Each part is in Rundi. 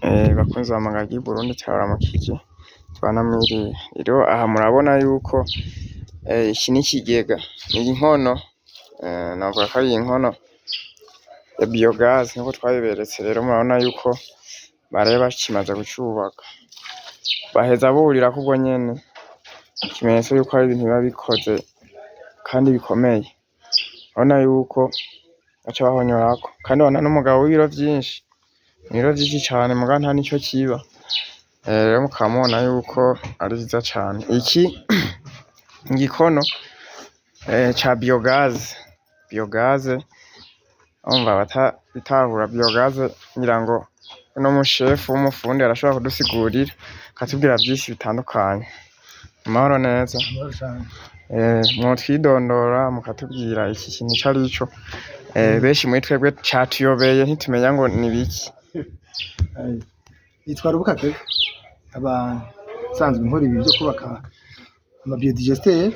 Bakunzi ba Mangagi Burundi, turabaramukije, twanamwiriye. Rero aha murabona yuko iki ni ikigega, ni inkono, novuga ko ari inkono ya biyogaze nkuko twabiberetse. Rero murabona yuko baraye bakimaze kucubaka, baheza burirako ubwo nyene, ikimenyetso yuko ari ibintu biba bikoze kandi bikomeye. Urabona yuko baca bahonyorako, kandi ubona n'umugabo w'ibiro vyinshi, ibiro vyinshi cane muga nta nico kiba. Rero mukaba mubona yuko ari vyiza cane. Iki igikono ca biyogaze, biyogaze urumva abatabitahura, biyogaze ngira ngo uno mushefu w'umufundi arashobora kudusigurira akatubwira vyinshi bitandukanye. Amahoro neza? Amahoro cane. Mwotwidondora mukatubwira iki kintu ico arico? Benshi muri twebwe catuyobeye, ntitumenya ngo ni biki. Nitwa Rubuka Keve, nkaba nsanzwe nkora ibi vyo kubaka ama biodigesteur.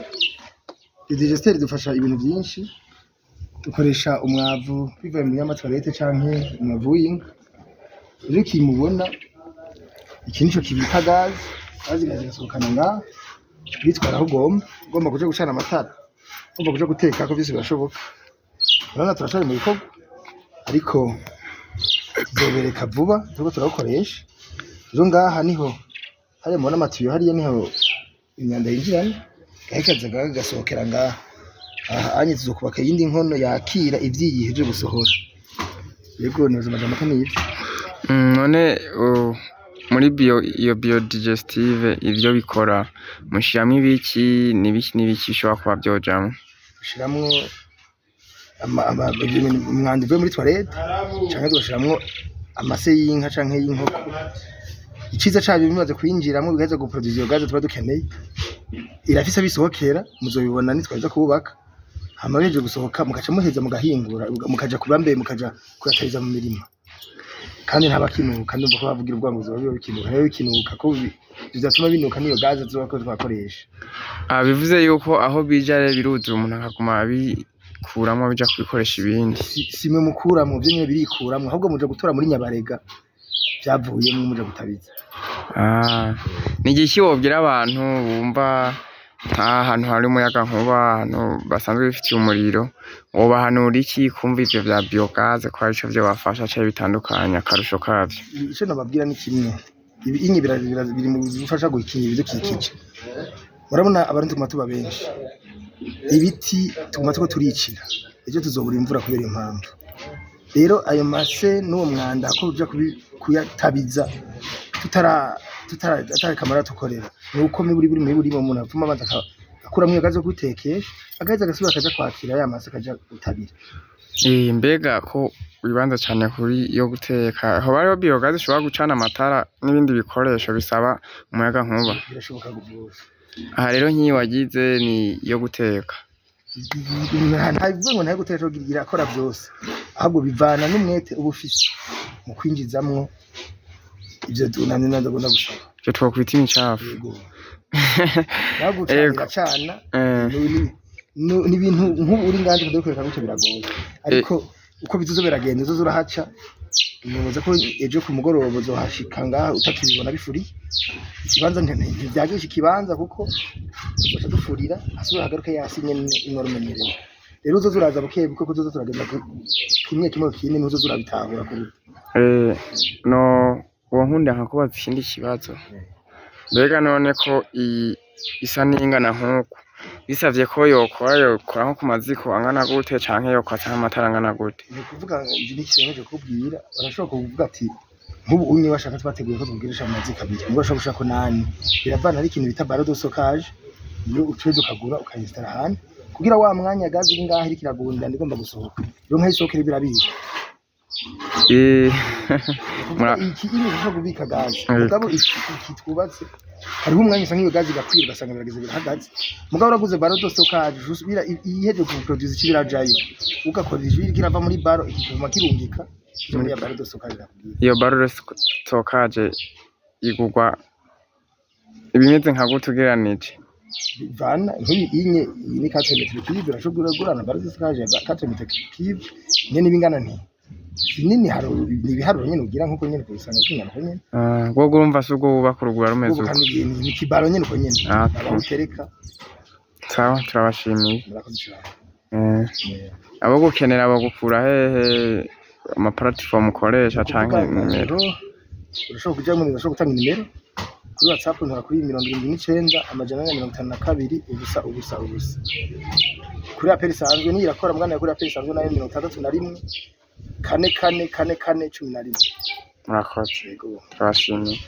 Biodigesteur idufasha ibintu vyinshi: dukoresha umwavu bivuye mu y'ama toilettes canke umwavu w'inka. Rero iki mubona iki nico kibika gaz, gaz iraza igasohokana ngaha, uyitwara aho ugomba, ugomba kuja gucana amatara, ugomba kuja gutekako, vyose birashoboka. Urabona turacari mu bikorwa, ariko tuzobereka vuba turiko turawukoresha. Rero ngaha niho hariya mubona ama tuyaux, hariya niho imyanda yinjirana, gaheza gasohokera ngaha. Aha anye tuzokubaka iyindi nkono yakira ivyiyi ihejeje gusohora. Yego, nibaza amajambo make nivyo. None muri bio, iyo biodigestive ivyo bikora, mushiramwo ibiki n'ibiki n'ibiki bishobora kuba vyojamwo? Dushiramwo umwanda uvuye muri toilette, canke tugashiramwo amase y'inka canke y'inkoko. Iciza cabyo, bimaze kwinjiramwo bigaheza guproduza iyo gaz tuba dukeneye, irafise aho isohokera, muzobibona nitwaheza kubaka. Hama bihejeje gusohoka, mugaca muheza mugahingura, mukaja kubambeye, mukaja kuyatariza mu mirima, kandi ntabakinuka. Ndumva ko bavugira ubwango bizoba bikinuka, ntibiba bikinuka ko bivyatuma binuka niyo gaz tuzoba ko twakoresha. Ah, bivuze yuko aho bija rero biruzura, umuntu akaguma abikuramwo bija kubikoresha ibindi. Si mwe mukuramwo, vyo nyene birikuramwo, ahubwo muja gutora muri nyabarega vyavuyemwo muja gutabiza. Ah, ni igiki wobwira abantu bumva nk'ahantu hari umuyagankuba, ahantu basanzwe bifitiye umuriro, wobahanura iki kumva ivyo vya biogaz ko arico vyobafasha canke bitandukanye, akarusho kavyo? Ico nobabwira ni kimwe: ibi inye biri mu bifasha gukingira ibidukikije. Murabona Abarundi tuguma tuba benshi, ibiti tuguma turiko turicira, ejo tuzobura imvura kubera iyo mpamvu. Rero ayo mase n'uwo mwanda ko uja kuyatabiza tutara atari kamara tukorera, nuko miburi buri miburi umuntu avuma amazi akuramwo iyo gaze yo kubitekesha, agaheza agasubira akaja kwakira ya mase akaja gutabira. Mbega ko wibanza cane kuri yo guteka, hoba hariho biogaz ishobora gucana amatara n'ibindi bikoresho bisaba umuyagankuba? Birashoboka rwose. Aha rero nk'iyi wagize ni iyo guteka. Ntabivuga ngo ntayo guteka, irakora vyose, ahubwo bivana n'umwete uba ufise mu kwinjizamwo ivyo namye ndagomba gusaba. Ivyo twokwita imicafu. Yego, naho gucana iracana. Ni ibintu nk'ubu uri nganje kudukwereka gutyo biragoye, ariko uko bizoza biragenda uzoza urahaca, nibaza ko ejo ku mugoroba uzohashika ngaha utakibibona bifuriye. Ikibanza ntivyagisha ikibanza, kuko tuzoca dufurira hasubire hagaruke yasi nyene imwe umenyereye. Rero uzoza uraza buke buke, ko tuzoza turagenda kimwe kimwe kindi, niho uzoza urabitahura kuruta. No wonkundira nkakubaza ikindi kibazo? Mbega none ko iyi isa n'ingana nk'uku, bisavye ko yokora nko ku maziko angana gute, canke yokwatsa nk'amatara angana gute? Ni ukuvuga ivyo ni ikintu kukubwira, barashobora kuvuga ati nk'ubu unye bashaka twateguye ko tugurisha mu maziko abiri, mugabo bashobora gushirako nane, biravana. Hari ikintu bita barreau de stockage, niyo ucuza ukagura ukayinstara ahantu kugira wa mwanya gaze iri ngaho iriko iragundana igomba gusohoka, rero nkaho isohokera birabika. Iki iri ishobora kubika gaze, mugabo iki twubatse hariho umwanya usanga iyo gaze igakwira, ugasanga birageze birahagaze. Mugabo uraguze barreau de stockage, usubira ihejeje kuproduce ici birajayo, ugakora ijwi iriko irava muri barreau, iki kiguma kirungika kija muri ya barreau de stockage nakubwiye. Iyo barreau de stockage igurwa ibimeze nka gute ugereranije? Bivana. Nk'iyi inye, iyi ni 4 mètres cubes, urashobora kugurana barreau de stockage ya 4 mètres cubes nyene ibingana nti. Kinini hari ni ibiharuro nyene ugira nkuko nyene kubisanga kingana uko nyene. Ah, rwo urumva si ubwo wubaka urugo rumeze ubu uko. Kandi ni ikibaro nyene uko nyene. Ah, okay. Aho utereka. Sawa, turabashimiye. Murakoze cyane. Abo gukenera bagukura hehe? Ama platform ukoresha canke nimero? Urashobora kuja muri, urashobora gutanga nimero kuri WhatsApp, ntora kuri 79 452 0 0 0. Kuri appel isanzwe niyo irakora mwana, kuri appel isanzwe nayo 61 4 4 4 4 11. Murakoze. Yego. Turabashimiye.